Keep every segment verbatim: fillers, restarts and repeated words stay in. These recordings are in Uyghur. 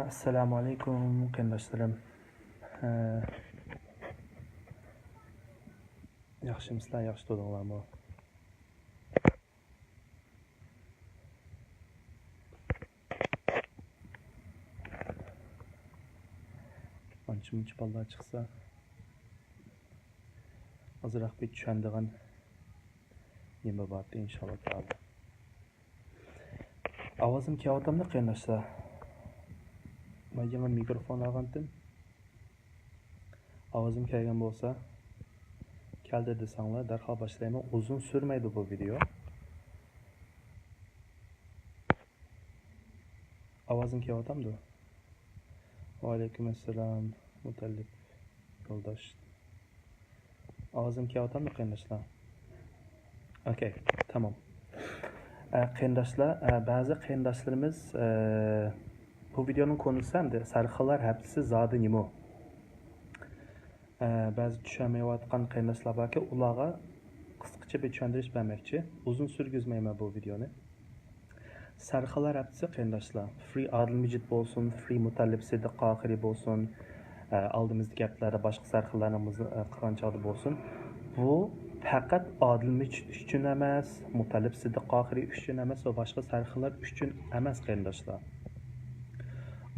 ئەسسالامۇ ئەلەيكۇم، قېرىنداشلىرىم. ھە. ياخشىمۇسىلەر، ياخشى تۇردۇڭلارمۇ؟ ئانچە-مۇنچە بالىلار چىقسا، ئازراق بىر چۈشەندىغان نېمە بارتى، ئىنشاللا تائالا. ئاۋازىم كېلىۋاتامدۇ، قېرىنداشلار؟ مەن يېڭى مىكروفون ئالغانتىم. ئاۋازىم كەلگەن بولسا، كەلدى دېسەڭلار، دەرھال باشلايمەن. ئۇزۇن سۈرمەيدۇ بۇ ۋىدېئو. ئاۋازىم كېلىۋاتامدۇ؟ ۋەئەلەيكۇم ئەسسالام، مۇتەللىپ يولداش. ئاۋازىم كېلىۋاتامدۇ، قېرىنداشلار؟ ئوكەي، تامام. ئە، قېرىنداشلار، ئە، بەزى قېرىنداشلىرىمىز، ئە، بۇ ۋىدېئونىڭ كونىسى ئەمدى سەرخىللار ھەپتىسى زادى نېمە؟ ئە، بەزى چۈشەنمەيۋاتقان قېرىنداشلار باركى، ئۇلارغا قىسقىچە بىر چۈشەندۈرۈش بەرمەكچى. ئۇزۇن سۈرگۈزمەيمەن بۇ ۋىدېئونى. سەرخىللار ھەپتىسى، قېرىنداشلار، فرى ئادىل مىجىت بولسۇن، فرى مۇتەللىپ سىدىق قاخىرى بولسۇن، ئە، ئالدىمىزدىكى ھەپتىلەردە باشقا سەرخىللارنىڭ بىز، ئە، قىلغان چاغدا بولسۇن، بۇ پەقەت ئادىل مىجىت ئۈچۈن ئەمەس، مۇتەللىپ سىدىق قاخىرى ئۈچۈن ئەمەس ۋە باشقا سەرخىللار ئۈچۈن ئەمەس، قېرىنداشلار.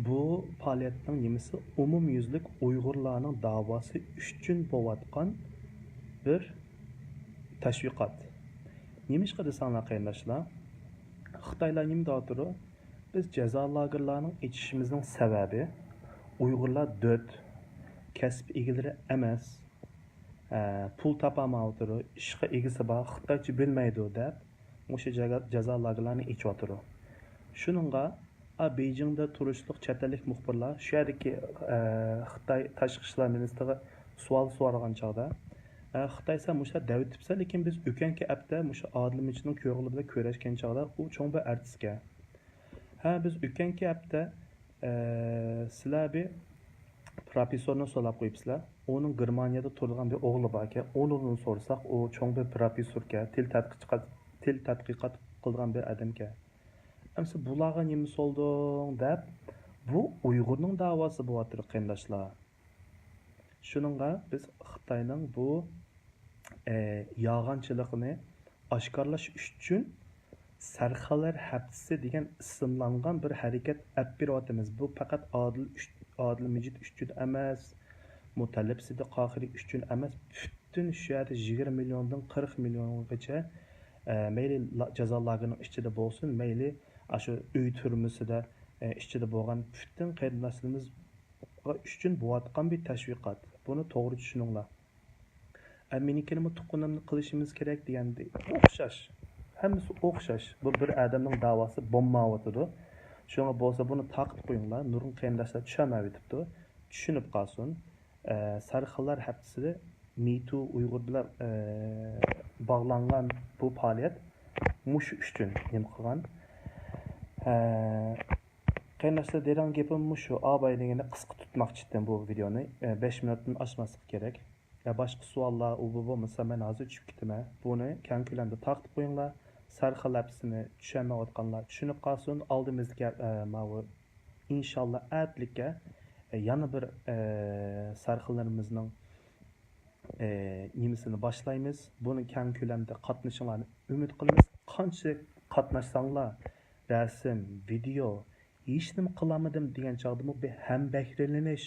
بۇ پائالىيەتنىڭ نېمىسى؟ ئومۇميۈزلۈك ئۇيغۇرلارنىڭ داۋاسى ئۈچۈن بولۇۋاتقان بىر تەشۋىقات. نېمىشقا دېسەڭلار، قېرىنداشلار، خىتايلار نېمە دەۋاتىدۇ؟ بىز جازا لاگېرلارنىڭ ئېچىشىمىزنىڭ سەۋەبى، ئۇيغۇرلار دۆت، كەسىپ ئىگىلىرى ئەمەس، ئە، پۇل تاپالمايۋاتىدۇ، ئىشقا ئىگىسى بار، خىتايچە بىلمەيدۇ دەپ، مۇشۇ جاگا-، جازا لاگېرلارنى ئېچىۋاتىدۇ. شۇنىڭغا، ئا، بېيجىڭدا تۇرۇشلۇق چەت ئەللىك مۇخبىرلار شۇ يەردىكى، ئە، خىتاي تاشقى ئىشلار مىنىستىرىغا سوئال سورىغان چاغدا، ئە، خىتاي، سەن مۇشۇلار دەۋېتىپسەن، لېكىن بىز ئۆكەنكى ھەپتە مۇشۇ ئادىل مىجىتنىڭ كۆرۈغلى بىلەن كۆرۈشكەن چاغدا، ئۇ چوڭ بىر ئارتىسكەن. ھە، بىز ئۆتكەنكى ھەپتە، ئە، سىلەر بىر پروفېسسورنى سولاپ قويۇپسىلەر. ئۇنىڭ گېرمانىيەدە تۇرىدىغان بىر ئوغلى باركەن. ئۇنىڭدىن سورىساق، ئۇ چوڭ بىر پروفېسسوركەن، تىل تەتقىقات، تىل تەتقىقات قىلىدىغان بىر ئادەمكەن. ئەمسە بۇلارغا نېمە سولدۇڭ دەپ، بۇ ئۇيغۇرنىڭ داۋاسى بولۇۋاتىدۇ، قېرىنداشلار. شۇنىڭغا بىز خىتاينىڭ بۇ، ئە، يالغانچىلىقىنى ئاشكارىلاش ئۈچۈن سەرخىللار ھەپتىسى دېگەن ئىسىملانغان بىر ھەرىكەت ئەپ بېرىۋاتىمىز. بۇ پەقەت ئادىل ئۈچ-، ئادىل مىجىت ئۈچۈن ئەمەس، مۇتەللىپ سىدىق قاخىرى ئۈچۈن ئەمەس، پۈتۈن شۇ يەردە يىگىرمە مىليوندىن قىرىق مىليونغىچە، ئە، مەيلى لا-، جازا لاگېرىنىڭ ئىچىدە بولسۇن، مەيلى ئاشۇ ئۆي تۈرمىسىدە، ئە، ئىچىدە بولغان پۈتۈن قېرىنداشلىرىمىز ئۈچۈن بولۇۋاتقان بىر تەشۋىقات. بۇنى توغرا چۈشىنىڭلار. ئە، مېنىڭكىنىمۇ تۇغقىنىمنى قىلىشىمىز كېرەك دېگەندى ئوخشاش. ھەممىسى ئوخشاش. بۇ بىر ئادەمنىڭ داۋاسى بولمايۋاتىدۇ. شۇڭا بولسا بۇنى تارقىتىپ قويۇڭلار. نۇرغۇن قېرىنداشلار چۈشەنمەيۋېتىپتۇ. چۈشىنىپ قالسۇن. ئە، سەرخىللار ھەپتىسىدە مىتۇ ئۇيغۇر بىلەن، ئە، باغلانغان بۇ پائالىيەت مۇشۇ ئۈچۈن نېمە قىلغان. ئە، قېرىنداشلار، دېرەڭ گېپىم مۇشۇ. ئاباي دېگەندە قىسقا تۇتماقچى ئىدىم بۇ ۋىدېونى. ئە، بەش مىنۇتتىن ئاشماسلىقى كېرەك. يا باشقا سوئاللار، ئۇ بۇ بولمىسا، مەن ھازىر چۈشۈپ كېتىمەن. بۇنى كەڭ كۆلەمدە تارقىتىپ قويۇڭلار. سەرخىل ھەپتىسىنى چۈشەنمەيۋاتقانلار چۈشىنىپ قالسۇن. ئالدىمىزدىكى، ئە، ماۋۇ، ئىنشاللا، ئەتىلىككە، ئە، يەنە بىر، ئە، سەرخىللىرىمىزنىڭ، ئە، نېمىسىنى باشلايمىز. بۇنى كەڭ كۆلەمدە قاتنىشىڭلارنى ئۈمىد قىلىمىز. قانچە قاتناشساڭلار، رەسىم، ۋىدېئو، ھېچنېمە قىلالمىدىم دېگەن چاغدىمۇ بىر ھەمبەھىرلىنىش.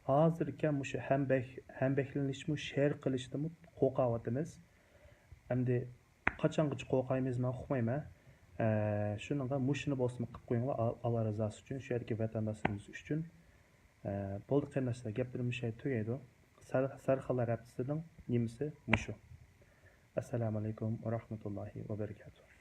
ھازىركى مۇشۇ ھەمبەھ-، ھەمبەھىرلىنىشمۇ، شېئىر قىلىشتىنمۇ قورقۇۋاتىمىز. ئەمدى قاچانغىچە قورقايمىز، مەن ئۇقمايمەن. ئە، شۇنىڭغا مۇشۇنى بولسىمۇ قىلىپ قويۇڭلار، ئال-، ئاللا رىزاسى ئۈچۈن، شۇ يەردىكى ۋەتەنداشلىرىمىز ئۈچۈن. ئە، بولدى قېرىنداشلار، گەپلىرىم مۇشۇ يەردە تۈگەيدۇ. سەر-، سەرخىللار ھەپتىسىنىڭ نېمىسى مۇشۇ. ئەسسالامۇ ئەلەيكۇم ۋە رەھمەتۇللاھى ۋە بەرىكاتۇھ.